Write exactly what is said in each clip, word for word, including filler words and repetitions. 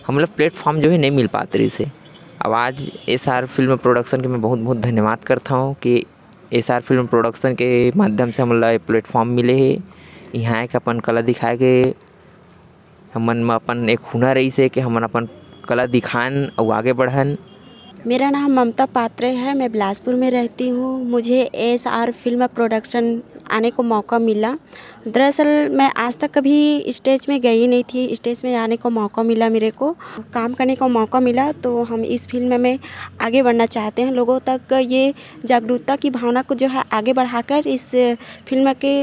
हमला प्लेटफॉर्म जो है नहीं मिल पात रहिस हे। अब आज एस आर फिल्म प्रोडक्शन के मैं बहुत बहुत धन्यवाद करता हूँ कि एस आर फिल्म प्रोडक्शन के माध्यम से हमला ये प्लेटफॉर्म मिले हे। यहाँ एक अपन कला दिखाए के हमन म अपन एक हुनर रहिस हे कि हमन अपन कला दिखान अउ आगे बढ़न। मेरा नाम ममता पात्रे है, मैं बिलासपुर में रहती हूँ। मुझे एस आर फिल्म प्रोडक्शन आने को मौका मिला। दरअसल मैं आज तक कभी स्टेज में गई नहीं थी, स्टेज में आने को मौका मिला मेरे को, काम करने का मौका मिला, तो हम इस फिल्म में आगे बढ़ना चाहते हैं। लोगों तक ये जागरूकता की भावना को जो है आगे बढ़ाकर इस फिल्म के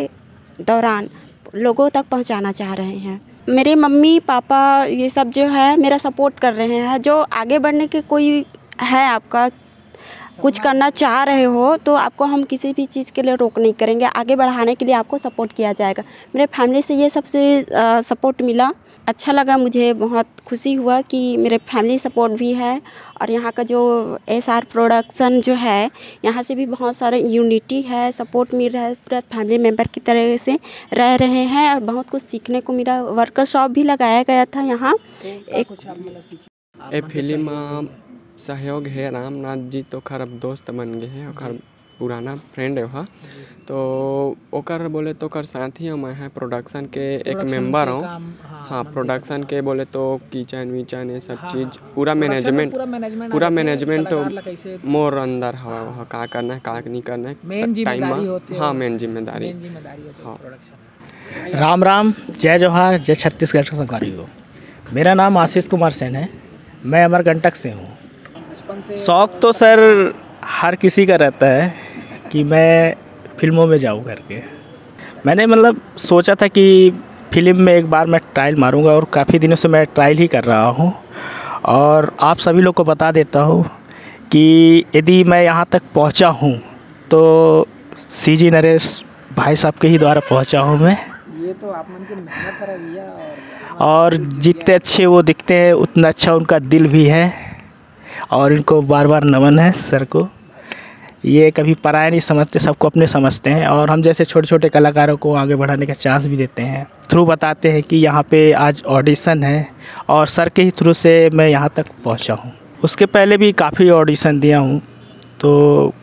दौरान लोगों तक पहुंचाना चाह रहे हैं। मेरे मम्मी पापा ये सब जो है मेरा सपोर्ट कर रहे हैं। जो आगे बढ़ने के कोई है आपका, कुछ करना चाह रहे हो, तो आपको हम किसी भी चीज़ के लिए रोक नहीं करेंगे। आगे बढ़ाने के लिए आपको सपोर्ट किया जाएगा। मेरे फैमिली से ये सबसे सपोर्ट मिला, अच्छा लगा मुझे, बहुत खुशी हुआ कि मेरे फैमिली सपोर्ट भी है। और यहाँ का जो एस आर प्रोडक्शन जो है, यहाँ से भी बहुत सारे यूनिटी है, सपोर्ट मिल रहा है, पूरा फैमिली मेम्बर की तरह से रह रहे हैं और बहुत कुछ सीखने को मिला। वर्कशॉप भी लगाया गया था यहाँ। एक ए फिल्म म सहयोग हे रामनाथ जी, तोखर अब दोस्त बन गे हे, ओखर पुराना फ्रेंड हे ओहा। तो ओकर बोले तो ओकर साथी हूँ मैं, प्रोडक्शन के एक मेंबर हूँ। हाँ, प्रोडक्शन के बोले तो किचन विचन ये सब चीज़, पूरा मैनेजमेंट, पूरा मैनेजमेंट मोर अंदर हवा। वहाँ का करना है, का नहीं करना है, टाइम। हाँ, मेन जिम्मेदारी। हाँ। राम राम, जय जोहार, जय छत्तीसगढ़ के संगवारी हो। मेरा नाम आशीष कुमार सेन है, मैं अमरकंटक से हूँ। शौक तो सर हर किसी का रहता है कि मैं फिल्मों में जाऊँ करके। मैंने मतलब सोचा था कि फिल्म में एक बार मैं ट्रायल मारूंगा और काफ़ी दिनों से मैं ट्रायल ही कर रहा हूँ। और आप सभी लोग को बता देता हूँ कि यदि मैं यहाँ तक पहुँचा हूँ तो सी जी नरेश भाई साहब के ही द्वारा पहुँचा हूँ मैं। ये तो आप मन की मेहनत है भैया। और जितने अच्छे वो दिखते हैं उतना अच्छा उनका दिल भी है। और इनको बार बार नमन है सर को। ये कभी पराया नहीं समझते, सबको अपने समझते हैं। और हम जैसे छोटे छोटे कलाकारों को आगे बढ़ाने का चांस भी देते हैं, थ्रू बताते हैं कि यहाँ पे आज ऑडिशन है और सर के ही थ्रू से मैं यहाँ तक पहुँचा हूँ। उसके पहले भी काफ़ी ऑडिशन दिया हूँ, तो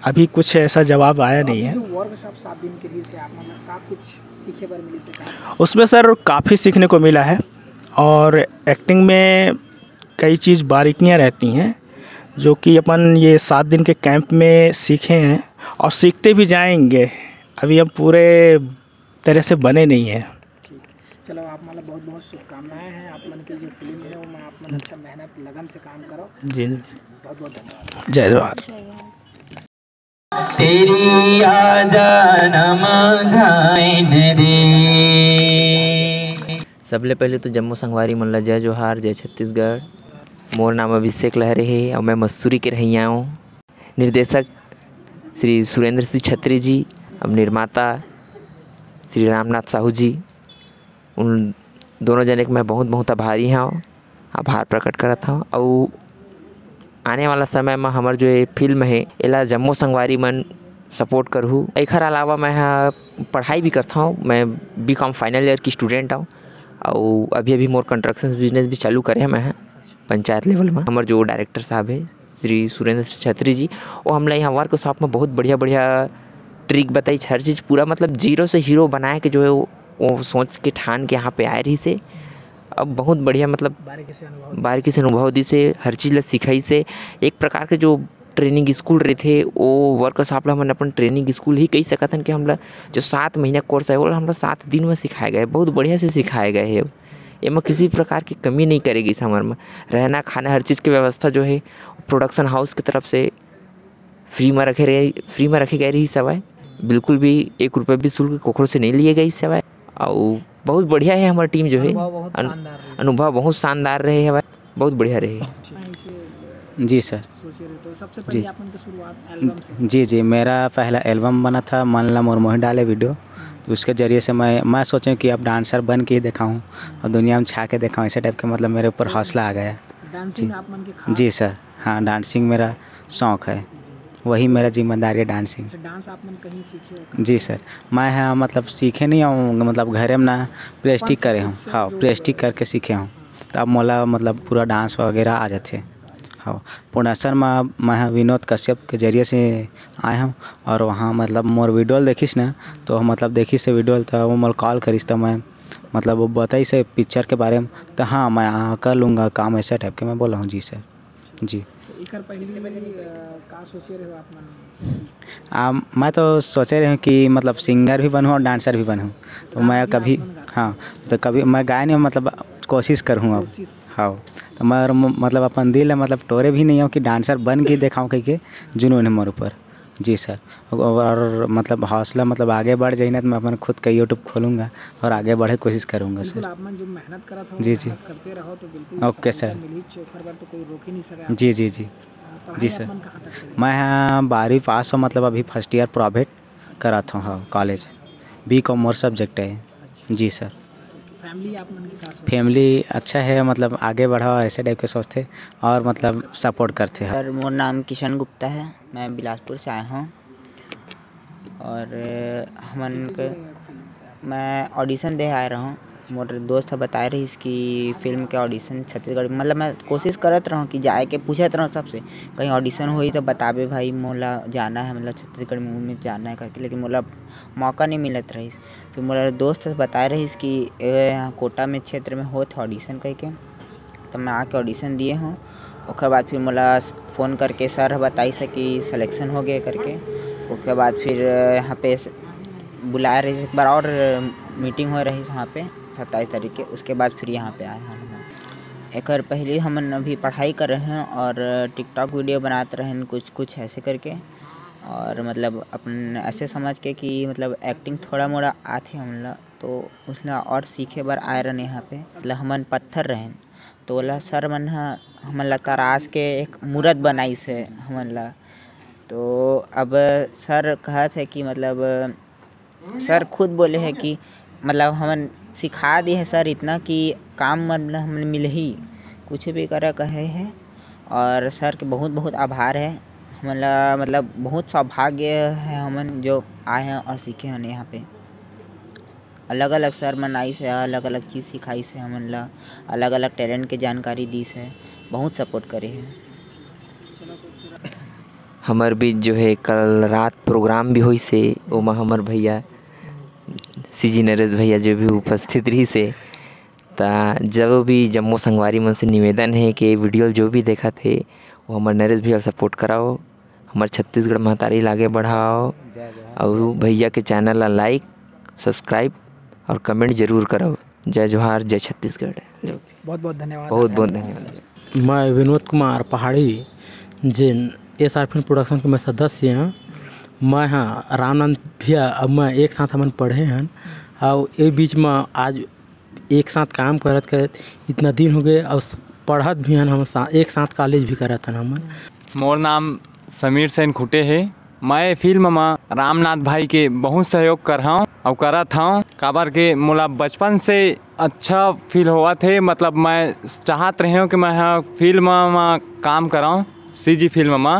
अभी कुछ ऐसा जवाब आया नहीं है। जो वर्कशॉप सात दिन के रही से आप मतलब का कुछ सीखे बर मिली से का? उसमें सर काफ़ी सीखने को मिला है और एक्टिंग में कई चीज़ बारीकियाँ रहती हैं जो कि अपन ये सात दिन के कैंप में सीखे हैं और सीखते भी जाएंगे। अभी हम पूरे तरह से बने नहीं हैं। ठीक, चलो आप मतलब बहुत बहुत शुभकामनाएं हैं। आप मन की जो फिल्म है वो मैं आप मन अच्छा मेहनत लगन से काम करो। जी, बहुत बहुत धन्यवाद। जय जोहार। तेरी आ जाना मांझाइन रे। सबले पहले तो जम्मो संगवारी मन ला जय जोहार, जय छत्तीसगढ़। मोर नाम अभिषेक लहरे हे और मैं मस्तूरी के रहइया हूँ। निर्देशक श्री सुरेंद्र सिंह छत्री जी, अब निर्माता श्री रामनाथ साहू जी, उन दोनों जने के मैं बहुत बहुत आभारी हूँ, आभार प्रकट करत हूँ। और आने वाला समय में हमर जो ये फिल्म है, एला जम्मो संगवारी मन सपोर्ट करहू। एखर अलावा मैं ह पढ़ाई भी करता हूँ, मैं बी कॉम फाइनल ईयर की स्टूडेंट हूँ। और अभी अभी मोर कंस्ट्रक्शन बिजनेस भी चालू करे हैं मैं ह पंचायत लेवल में। हमर जो डायरेक्टर साहब है श्री सुरेंद्र छत्री जी, वो हमला यहाँ वर्कशॉप में बहुत बढ़िया बढ़िया ट्रिक बताई, हर चीज़ पूरा मतलब जीरो से हीरो बनाए के जो है वो, वो सोच के ठान के यहाँ पे आए रही से। अब बहुत बढ़िया मतलब बारीकी से अनुभव दिस हे, हर चीज़ ला सिखाइस हे। एक प्रकार के जो ट्रेनिंग स्कूल रहिथे, वो वर्कशॉप ला हमन अपन ट्रेनिंग स्कूल ही कहि सकत हन कि हमला जो सात महीना कोर्स है, वो हमला सात दिन में सिखाए गए, बहुत बढ़िया से सिखाए गए है। एमा किसी प्रकार की कमी नहीं करे गिस हमर में। रहना खाना हर चीज़ की व्यवस्था जो है प्रोडक्शन हाउस की तरफ से फ्री में रखे रहे, फ्री में रखे गए रहिस हवय। बिल्कुल भी एक रुपया भी शुल्क कोखरो से नहीं लिए गइस हवय। अउ बहुत बढ़िया है हमर टीम जो है। अनुभव बहुत अनु- शानदार रहिस। अनुभव बहुत शानदार रहे हवय, बहुत बढ़िया रहे। इसे जी सर। सोचे रहे तो सबसे जी। पहले आप मन की शुरुआत एल्बम से। जी जी, मेरा पहला एल्बम बना था मन ला मोर मोहि डाले वीडियो। तो उसके ज़रिए से मैं मैं सोचूं कि अब डांसर बन के ही दिखाऊं और दुनिया में छा के दिखाऊं, ऐसे टाइप के मतलब मेरे ऊपर हौसला आ गया। डांसिंग आप मन के खास जी सर। हाँ, डांसिंग मेरा शौक़ है, वही मेरा जिम्मेदारी है डांसिंग। अच्छा, डांस आप मन कहीं सीखे हो? जी सर, मैं हाँ मतलब सीखे नहीं हूँ, मतलब घरे में ना प्रैक्टिस कौन से करे हूँ। खुद से हाँ, जो प्रैक्टिस करके सीखे हूँ। तब मोला मतलब पूरा डांस वगैरह आ जाथे। हाँ, पूर्णेश्वर म मैं ह विनोद कश्यप के जरिए से आए हूँ। और वहाँ मतलब मोर वीडियो ल देखिस ना, तो मतलब देखिस से वीडियो ल, तो वो मोला कॉल करिस, तो मैं मतलब वो बताइस से पिक्चर के बारे में, तो हाँ, मैं आ, कर लूँगा काम, ऐसा टाइप के मैं बोला हूँ। जी सर। जी। तो एकर पहली, अ, का सोचे रहे हो आप मन? आ, मैं तो सोचे रहे हूँ कि मतलब सिंगर भी बनूँ और डांसर भी बनूँ। तो मैं कभी, हाँ, तो कभी मैं गाए नहीं हूँ, मतलब कोशिश करूँ अब। कोशिश। हाँ, तो मैं और म-, मतलब अपन दिल है, मतलब टोरे भी नहीं हूँ कि डांसर बन के दिखाऊँ कह के जुनून है मोर ऊपर। जी सर। और मतलब हौसला मतलब आगे बढ़ जाही ना, तो मैं अपन खुद का YouTube खोलूँगा और आगे बढ़े कोशिश करूँगा बिल्कुल, सर। आप मन जो मेहनत करत हो, जी, जी। मेहनत करते रहो तो बिल्कुल ओके सफलता सर। मिलही, ओकर बर तो कोई रोक ही नहीं सके जी, आपको। जी, जी। अ, पढ़ाई जी आप सर। मन कहाँ तक करे? मैं ह बारहवीं पास हो, मतलब अभी फर्स्ट ईयर प्राइवेट करत हूँ, हाँ, कॉलेज। बी कॉम मोर सब्जेक्ट है। अच्छा। जी सर। फैमिली आप मन के का सोच? फैमिली अच्छा है, मतलब आगे बढ़ाओ ऐसे टाइप के सोचते और मतलब सपोर्ट करते हैं। सर, मोर नाम किशन गुप्ता है, मैं बिलासपुर से आया हूँ। और, अ, हमन के, मैं ऑडिशन दे आए रहूँ। मोर दोस्त ह बताए रहिस कि फिल्म के ऑडिशन छत्तीसगढ़, मतलब मैं कोशिश करत रहूँ कि जाए के पूछत रहूँ सबसे, कहीं ऑडिशन होही तो बताबे भाई, मोला जाना है, मतलब छत्तीसगढ़ मूवी में जाना है करके, लेकिन मोला मौका नहीं मिलत रहिस। फिर मोला दोस्त ह बताए रहिस कि ए, यहाँ कोटा में क्षेत्र में होत है ऑडिशन कह के, तो मैं आके ऑडिशन दिए हूँ। ओकर बाद फिर मोला स-, फ़ोन करके सर ह बताइस हे कि सिलेक्शन हो गए करके। ओकर बाद फिर, अ, यहाँ पे स-, बुलाए रहिस, एक बार और मीटिंग होए रहिस वहाँ पे सत्ताईस तारीख के। उसके बाद फिर यहाँ पे आए हन हमन। एकर पहले हमन अभी पढ़ाई कर रहे हैं और TikTok वीडियो बनात रहेन कुछ, कुछ ऐसे करके। और मतलब अपन ऐसे समझ के कि मतलब एक्टिंग थोड़ा मोड़ा आथे हमन ला, तो उसला और सीखे बर आए रहन यहाँ पे। मतलब हमन पत्थर रहेन, तो ओला सर मन ह हमन ला तराश के एक मूरत बनाइस हे हमन ला। तो अब सर कहत हे कि मतलब सर खुद बोले हे कि मतलब हमन सिखा दे हे सर इतना कि काम मतलब हमन मिलही, कुछ भी करा कहे हे। और सर के बहुत बहुत आभार हे, हमन ला मतलब बहुत सौभाग्य हे हमन जो आए हैं और सीखे हन यहाँ पे। अलग-अलग सर मन आइस हे, अलग-अलग चीज़ सिखाइस हे हमन ला, अलग-अलग टैलेंट के जानकारी दीस हे, बहुत सपोर्ट करे हे। हमर बीच जो है कल रात प्रोग्राम भी होइस हे, ओमा हमर भैया सीजी नरेश भैया जो भी उपस्थित रहिस हे, त जब भी जम्मो संगवारी मन से निवेदन हे कि वीडियो जो भी देखत हे, वो हमर नरेश भैया ल सपोर्ट कराओ, हमर छत्तीसगढ़ महतारी ल आगे बढ़ाओ, जय जोहार, अउ जय भैया के चैनल ला लाइक, सब्सक्राइब और कमेंट जरूर कराओ। जय जोहार, जय छत्तीसगढ़। बहुत बहुत धन्यवाद। बहुत बहुत धन्यवाद। मैं विनोद कुमार पहाड़ी, जेन एस आर फिल्म प्रोडक्शन के मैं सदस्य हूँ। मैं हाँ रामनंद भैया, अब मैं एक साथ हमन पढ़े हन, और ये बीच में आज एक साथ काम करत करत इतना दिन हो गए, और पढ़त भी हन हम सा-, एक साथ कॉलेज भी करत हन हमन। मोर नाम समीर सेन खुटे हे। मैं फिल्म म रामनाथ भाई के बहुत सहयोग करहूँ अउ करत हूँ, काबर के मोला बचपन से अच्छा फील होवत हे। मतलब मैं चाहत रहे हूँ कि मैं ह फिल्म म काम करऊँ, सीजी फिल्म म।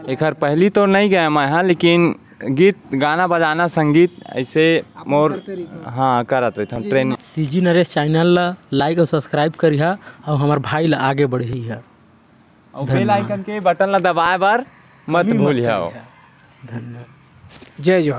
एकर पहली तो नहीं गए मैं ह, लेकिन गीत, गाना बजाना, संगीत ऐसे मोर, हाँ, करत रहता हूँ। ट्रेन सीजी नरेश चैनल ला लाइक और सब्सक्राइब करिहा और हमार भाई ला आगे बढ़िहा। और बेल आइकन के बटन ला दबाए बर मत भूलिहा। धन्यवाद। जय जोहार।